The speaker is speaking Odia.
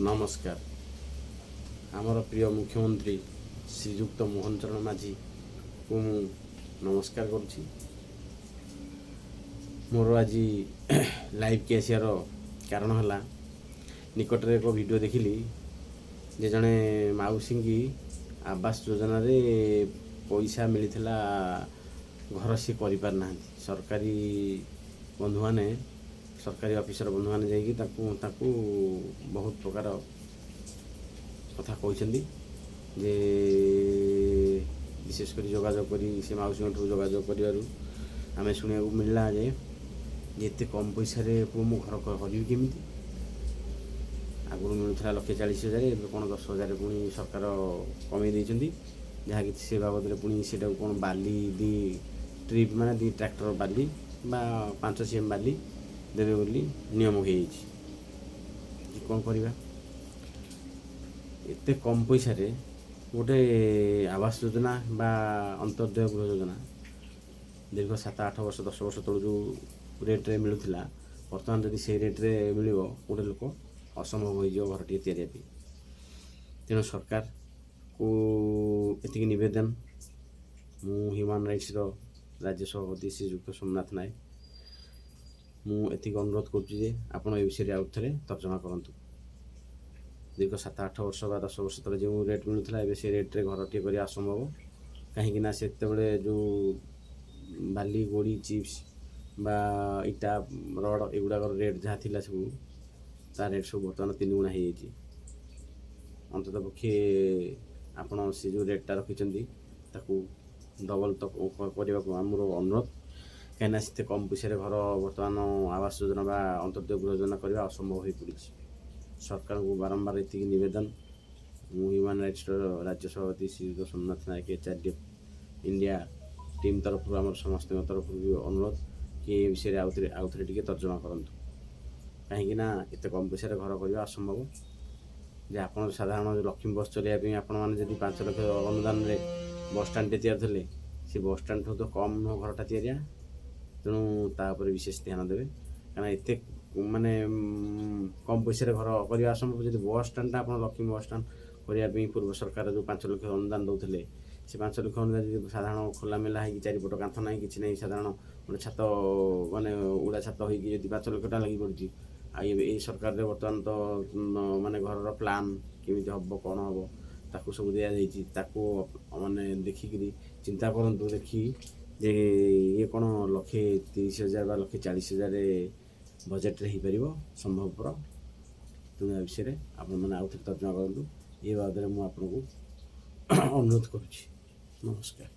ନମସ୍କାର। ଆମର ପ୍ରିୟ ମୁଖ୍ୟମନ୍ତ୍ରୀ ଶ୍ରୀଯୁକ୍ତ ମୋହନ ଚରଣ ମାଝୀକୁ ମୁଁ ନମସ୍କାର କରୁଛି। ମୋର ଆଜି ଲାଇଭ୍କି ଆସିବାର କାରଣ ହେଲା, ନିକଟରେ ଏକ ଭିଡ଼ିଓ ଦେଖିଲି ଯେ ଜଣେ ମାଉସୀଙ୍କି ଆବାସ ଯୋଜନାରେ ପଇସା ମିଳିଥିଲା, ଘର ସିଏ କରିପାରିନାହାନ୍ତି। ସରକାରୀ ବନ୍ଧୁମାନେ, ସରକାରୀ ଅଫିସର ବନ୍ଧୁମାନେ ଯାଇକି ତାକୁ ତାଙ୍କୁ ବହୁତ ପ୍ରକାର କଥା କହିଛନ୍ତି ଯେ ବିଶେଷ କରି ଯୋଗାଯୋଗ କରି ସେ ମାଉସୀଙ୍କଠୁ ଯୋଗାଯୋଗ କରିବାରୁ ଆମେ ଶୁଣିବାକୁ ମିଳିଲା ଯେ ଏତେ କମ୍ ପଇସାରେ ପୁଅ, ମୁଁ ଘର କରିବି କେମିତି? ଆଗରୁ ମିଳୁଥିଲା 1,40,000, ଏବେ କ'ଣ 10,000 ପୁଣି ସରକାର କମେଇ ଦେଇଛନ୍ତି। ଯାହାକି ସେ ବାବଦରେ ପୁଣି ସେଇଟାକୁ କ'ଣ ବାଲି 2 ଟ୍ରିପ୍, ମାନେ 2 ଟ୍ରାକ୍ଟର ବାଲି ବା 5 CM ବାଲି ଦେବେ ବୋଲି ନିୟମ ହେଇଯାଇଛି। କ'ଣ କରିବା? ଏତେ କମ୍ ପଇସାରେ ଗୋଟେ ଆବାସ ଯୋଜନା ବା ଅନ୍ତର୍ଦୟ ଗୃହ ଯୋଜନା ଦୀର୍ଘ 7-8 ବର୍ଷ, 10 ବର୍ଷ ତଳୁ ଯେଉଁ ରେଟ୍ରେ ମିଳୁଥିଲା, ବର୍ତ୍ତମାନ ଯଦି ସେଇ ରେଟ୍ରେ ମିଳିବ, ଗୋଟେ ଲୋକ ଅସମ୍ଭବ ହୋଇଯିବ ଘରଟିଏ ତିଆରିବା ପାଇଁ। ତେଣୁ ସରକାରକୁ ଏତିକି ନିବେଦନ, ମୁଁ ହ୍ୟୁମାନ୍ ରାଇଟ୍ସର ରାଜ୍ୟ ସଭାପତି ଶ୍ରୀଯୁକ୍ତ ସୋମନାଥ ନାୟକ, ମୁଁ ଏତିକି ଅନୁରୋଧ କରୁଛି ଯେ ଆପଣ ଏ ବିଷୟରେ ଆଉ ଥରେ ତର୍ଜମା କରନ୍ତୁ। ଦୀର୍ଘ 7-8 ବର୍ଷ ବା 10 ବର୍ଷ ତଳେ ଯେଉଁ ରେଟ୍ ମିଳୁଥିଲା, ଏବେ ସେ ରେଟ୍ରେ ଘରଟିଏ କରିବା ଅସମ୍ଭବ। କାହିଁକି ନା ସେତେବେଳେ ଯେଉଁ ବାଲି, ଗୋଡ଼ି, ଚିପ୍ସ ବା ଇଟା, ରଡ଼ ଏଗୁଡ଼ାକର ରେଟ୍ ଯାହା ଥିଲା ସବୁ, ତା ରେଟ୍ ସବୁ ବର୍ତ୍ତମାନ 3 ଗୁଣା ହେଇଯାଇଛି। ଅନ୍ତତଃ ପକ୍ଷେ ଆପଣ ସେ ଯେଉଁ ରେଟ୍ଟା ରଖିଛନ୍ତି, ତାକୁ ଡବଲ୍ ତ କରିବାକୁ ଆମର ଅନୁରୋଧ। କାହିଁକିନା ସେତେ କମ୍ ପଇସାରେ ଘର ବର୍ତ୍ତମାନ ଆବାସ ଯୋଜନା ବା ଅନ୍ତର୍ଦୟ ଗୃହ ଯୋଜନା କରିବା ଅସମ୍ଭବ ହୋଇପଡ଼ିଛି। ସରକାରଙ୍କୁ ବାରମ୍ବାର ଏତିକି ନିବେଦନ। ମୁଁ ହ୍ୟୁମାନ୍ ରାଇଟ୍ସର ରାଜ୍ୟ ସଭାପତି ଶ୍ରୀଯୁକ୍ତ Somnath Nayak, HRDF India team ତରଫରୁ, ଆମର ସମସ୍ତଙ୍କ ତରଫରୁ ବି ଅନୁରୋଧ କି ଏ ବିଷୟରେ ଆଉଥରେ ଟିକେ ତର୍ଜମା କରନ୍ତୁ। କାହିଁକି ନା ଏତେ କମ୍ ପଇସାରେ ଘର କରିବା ଅସମ୍ଭବ ଯେ ଆପଣ ସାଧାରଣ ଲକ୍ଷ୍ମୀ ବସ୍ ଚଲେଇବା ପାଇଁ ଆପଣମାନେ ଯଦି 5 ଲକ୍ଷ ଅନୁଦାନରେ ବସ୍ ଷ୍ଟାଣ୍ଡଟେ ତିଆରି ସେ ବସ୍ ଷ୍ଟାଣ୍ଡଠୁ ତ କମ୍ ନୁହଁ ଘରଟା ତିଆରିଆ। ତେଣୁ ତା ଉପରେ ବିଶେଷ ଧ୍ୟାନ ଦେବେ, କାରଣ ଏତେ ମାନେ କମ୍ ପଇସାରେ ଘର କରିବା ଅସମ୍ଭବ। ଯଦି ବସ୍ ଷ୍ଟାଣ୍ଡଟା ଆପଣ ଲକ୍ଷ୍ମୀ ବସ୍ ଷ୍ଟାଣ୍ଡ କରିବା ପାଇଁ ପୂର୍ବ ସରକାର ଯେଉଁ 5 ଲକ୍ଷ ଅନୁଦାନ ଦେଉଥିଲେ, ସେ 5 ଲକ୍ଷ ଅନୁଦାନ ଯଦି ସାଧାରଣ ଖୋଲାମେଲା ହେଇକି, ଚାରିପଟ କାନ୍ଥ ନାହିଁ, କିଛି ନାହିଁ, ସାଧାରଣ ଗୋଟେ ଛାତ, ମାନେ ଉଡ଼ା ଛାତ ହେଇକି ଯଦି 5 ଲକ୍ଷ ଟଙ୍କା ଲାଗି ପଡ଼ୁଛି, ଆଉ ଏବେ ଏଇ ସରକାରରେ ବର୍ତ୍ତମାନ ତ ମାନେ ଘରର ପ୍ଲାନ୍ କେମିତି ହେବ, କ'ଣ ହେବ, ତାକୁ ସବୁ ଦିଆଯାଇଛି। ତାକୁ ମାନେ ଦେଖିକିରି ଚିନ୍ତା କରନ୍ତୁ ଦେଖି ଯେ ଇଏ କ'ଣ 1,30,000 ବା 1,40,000 ବଜେଟ୍ରେ ହେଇପାରିବ ସମ୍ଭବପର? ତେଣୁ ଏ ବିଷୟରେ ଆପଣମାନେ ଆଉ ଥରେ ତର୍ଜମା କରନ୍ତୁ, ଏ ବାବଦରେ ମୁଁ ଆପଣଙ୍କୁ ଅନୁରୋଧ କରୁଛି। ନମସ୍କାର।